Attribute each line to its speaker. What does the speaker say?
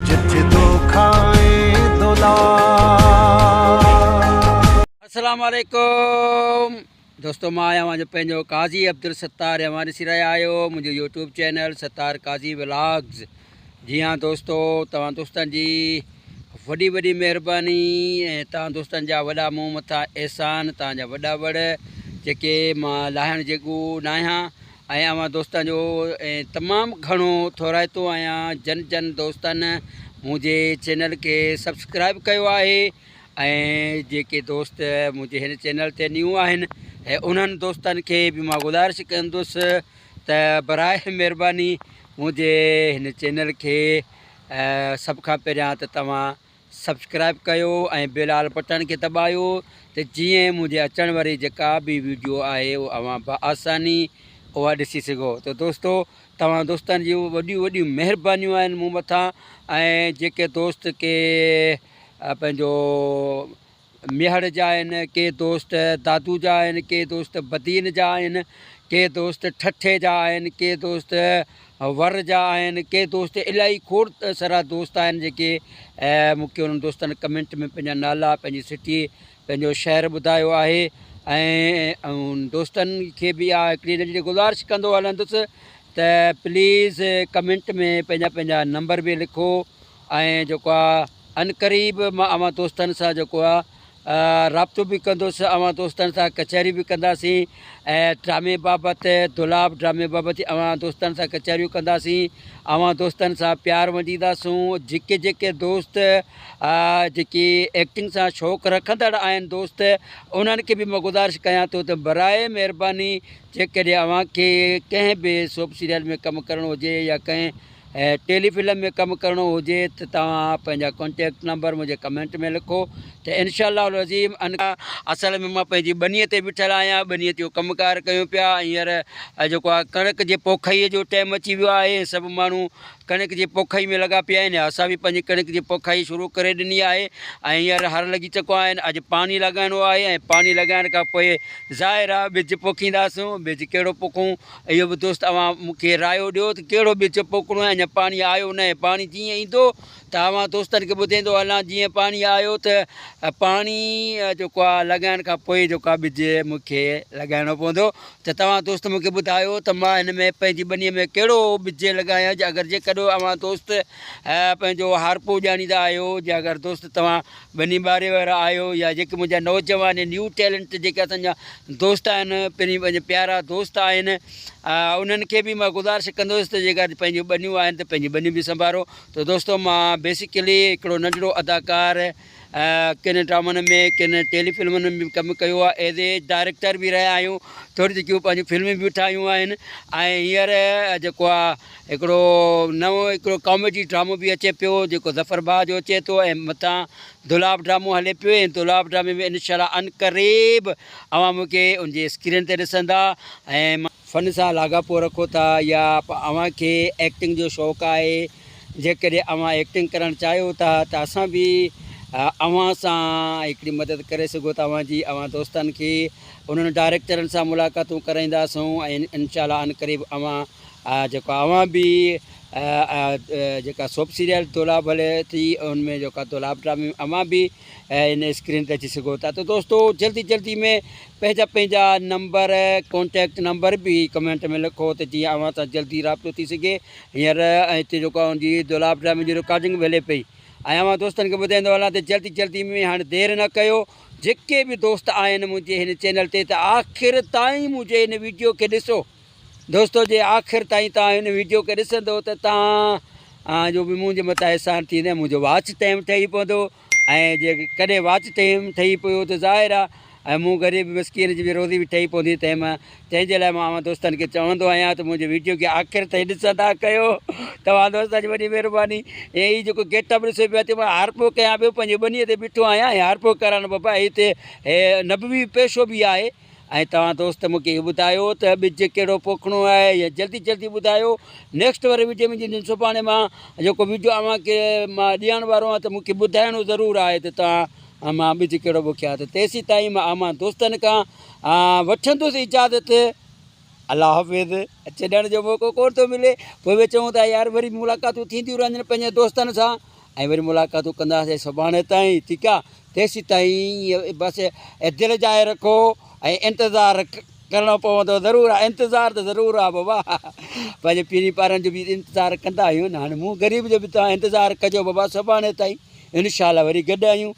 Speaker 1: جٿ دوکا ۽ دولاب.
Speaker 2: السلام عليڪم دوستو مان آهيان اوهان جو پنهنجو قاضي عبدالستار ۽ اوهان ڏسي رهيا آهيو منهنجو YouTube channel Sattar Qazi vlogs. جي ها دوستو توهان دوستن جي وڏي وڏي مهرباني ۽ توهان دوستن جا وڏا مون مٿان احسان توهان جا وڏا وڙ جيڪي مان لاهڻ جيڳو ناهيان ۽ اوهان دوستن جو تمام گهڻو ٿورائتو آهيان جن جن دوستن منهنجي چينل کي سبسڪرائب ڪيو آهي ۽ جيڪي دوست منهنجي هن چينل تي نيو آهن ۽ انهن دوستن کي به مان گذارش ڪندس ته برائي مهرباني منهنجي هن چينل کي سڀ کان پهريان ته توهان سبسڪرائب ڪيو ۽ بيل آل بٽڻ کي دٻايو ته جيئن منهنجي اچڻ واري جيڪا به ويڊيو آهي اهو اوهان بآساني اها ڏسي سگهو ته دوستو توهان دوستن جون وڏيون وڏيون مهربانيون آهن مون مٿان ۽ جيڪي دوست ڪي پنهنجو ميهڙ جا آهن ڪي دوست دادو جا آهن ڪي دوست بدين جا آهن ڪي دوست ٺٽي جا آهن ڪي دوست ور جا آهن ڪي دوست الائي کوڙ سارا دوست آهن جيڪي مون کي انهن دوستن ڪمينٽ ۾ پنهنجا نالا پنهنجي سٽي پنهنجو شهر ٻڌايو آهي ۽ دوستن کي به اها هڪڙي ننڍڙي گذارش ڪندو هلندس ته پليز ڪمينٽ ۾ پنهنجا پنهنجا نمبر به لکو ۽ جيڪو آ عنقريب مان اوهان دوستن سان جيڪو آ رابطو به ڪندس اوهان دوستن سان ڪچهري به ڪنداسين ۽ ڊرامي بابت دولاب ڊرامي بابت اوهان دوستن سان ڪچهريون ڪنداسين اوهان دوستن سان پيار ونڊينداسون جيڪي جيڪي دوست جيڪي ايڪٽنگ سان شوق رکندڙ آهن دوست انهن کي به مان گذارش ڪيان ٿو ته برائي مهرباني جيڪڏهن اوهان کي ڪنهن به سوپ سيريل ۾ ڪم ڪرڻو هجي يا ڪنهن ۽ ٽيلي فلم ۾ ڪم ڪرڻو هجي ته توهان پنهنجا ڪانٽيڪٽ نمبر منهنجي ڪمينٽ ۾ لکو ته انشاء الله العظيم ان اصل ۾ مان پنهنجي ٻنيء تي بيٺل آهيان ٻنيء تي ڪم ڪار ڪيون پيا هينئر جيڪو آهي ڪڻڪ جي پوکائي جو ٽائيم اچي ويو آهي سڀ ماڻهو ڪڻڪ جي پوکائي ۾ لڳا پيا آهن اسان به پنهنجي ڪڻڪ جي پوکائي شروع ڪري ڏني آهي ۽ هينئر هر لڳي چڪو آهن اڄ پاڻي لڳائڻو آهي ۽ پاڻي لڳائڻ کان پوء ظاهر آهي ٻج پوکينداسون ٻج ڪهڙو پوکون اهو به دوست اوهان مون کي رايو ڏيو ته ڪهڙو ٻج پوکڻو آهي اڃا پاڻي آيو ناهي پاڻي جيئن ايندو ته اوهان دوستن کي ٻڌائيندو هلان جيئن پاڻي آيو ته پاڻي جيڪو آهي لڳائڻ کان پوء جيڪو آهي ٻج مون کي لڳائڻو پوندو ته توهان دوست مون کي ٻڌايو ته مان هن ۾ پنهنجي ٻنيء ۾ ڪهڙو ٻج لڳايان اگر جيڪڏهن اوهان دوست پنهنجو هارپو ڄاڻيندا آهيو جي اگر دوست توهان ٻني ٻاري وارا آهيو يا جيڪي منهنجا نوجوان نيو ٽيلنٽ جيڪي اسان جا دوست آهن پرين پنهنجا پيارا دوست آهن انهن کي به مان گذارش ڪندس ته جيڪا پنهنجون ٻنيون آهن ته پنهنجون ٻنيون به سنڀارو ته دوستو مان بيسيڪلي هڪڙو ننڍڙو اداڪار ڪن ڊرامن ۾ ڪن ٽيلي فلمن ۾ به ڪم ڪيو آهي ايز اي ڊائريڪٽر به رهيا آهيون ٿوري جيڪيون پنهنجون فلمون به ٺاهيون آهن ۽ هينئر جيڪو آهي هڪڙو نئون هڪڙو ڪاميڊي ڊرامو به اچي پيو جيڪو ظفر ڀاء جو اچي ٿو ۽ مٿان دولاب ڊرامو هلي پيو ۽ دولاب ڊرامي ۾ انشاء الله عنقريب اوهان مون کي ان جي اسڪرين تي ڏسندا ۽ فن سان لاڳاپو رکو ٿا يا اوهان کي ايڪٽنگ جو شوق آهي جيڪڏهن اوهان ايڪٽنگ ڪرڻ چاهيو ٿا ته اسان به اوهان سان هڪڙي مدد ڪري سگهو ٿا اوهان جي اوهان دوستن کي انهن ڊائريڪٽرن سان ملاقاتون ڪرائينداسون ۽ انشاء الله عنقريب اوهان جيڪو اوهان به جيڪا سوپ سيريل دولاب هلي ٿي ان ۾ جيڪا دولاب ڊرامي ۾ اوهان به ان اسڪرين تي اچي سگهو ٿا ته دوستو جلدي جلدي ۾ پنهنجا پنهنجا نمبر ڪانٽيڪٽ نمبر به ڪمينٽ ۾ لکو ته جيئن اوهان سان جلدي رابطو ٿي سگهي هينئر هتي جيڪو ان جي دولاب ڊرامي جي رڪارڊنگ به هلي پئي ۽ اوهان دوستن کي ٻڌائيندو هلان ته جلدي جلدي ۾ هاڻي دير نه ڪيو جيڪي به دوست آهن منهنجي هن چينل تي ته آخر تائين منهنجي هن ويڊيو کي ڏسو دوستو جي آخر تائين توهان هن ويڊيو کي ڏسندو ته توهان جو به منهنجي مٿان احسان ٿيندو ۽ منهنجو واچ ٽائيم ٺهي پوندو ۽ جي ڪڏهن واچ ٽائيم ٺهي پيو ته ظاهر آهي ۽ مون غريب مسڪين جي به روزي به ٺهي پوندي تنهن مان تنهن جي لاء مان اوهان دوستن کي چوندو آهيان ته منهنجي ويڊيو کي آخر تائين ڏسندا ڪيو توهان دوستن جي وڏي مهرباني ۽ هي جيڪو گيٽ اپ ڏسو پيا ته مان هارپو ڪيان پيو پنهنجي ٻنيء تي بيٺو آهيان ۽ هارپو ڪرڻ بابا هتي هي نبوي پيشو به آهي ۽ توهان دوست مون کي اهو ٻڌايو ته ٻج ڪهڙو پوکڻو آهي يا جلدي جلدي ٻڌايو نيڪسٽ واري ويڊيو ۾ جن سڀاڻي مان جيڪو ويڊيو اوهان کي مان ڏيڻ وارو آهيان ته مون کي ٻڌائڻو ضرور آهي ته توهان مان ٻج ڪهڙو پوکيا ته تيسين تائين مان اوهان دوستن کان وٺندس اجازت. الله حافظ. ڇڏڻ جو موقعو ڪونه ٿو ملي پوء به چئون ٿا يار وري ملاقاتون ٿينديون رهنديون پنهنجي دوستن سان ۽ وري ملاقاتون ڪنداسين سڀاڻي تائين ٺيڪ آ تيسين تائين بس دل جاء رکو ۽ انتظار ڪرڻو پوندو ضرور آ انتظار ته ضرور آ بابا پنهنجي پيرين پارن جو به انتظار ڪندا آهيون نه هاڻي مون غريب جو به توهان انتظار ڪجو بابا سڀاڻي تائين انشاء الله وري گڏ آهيون.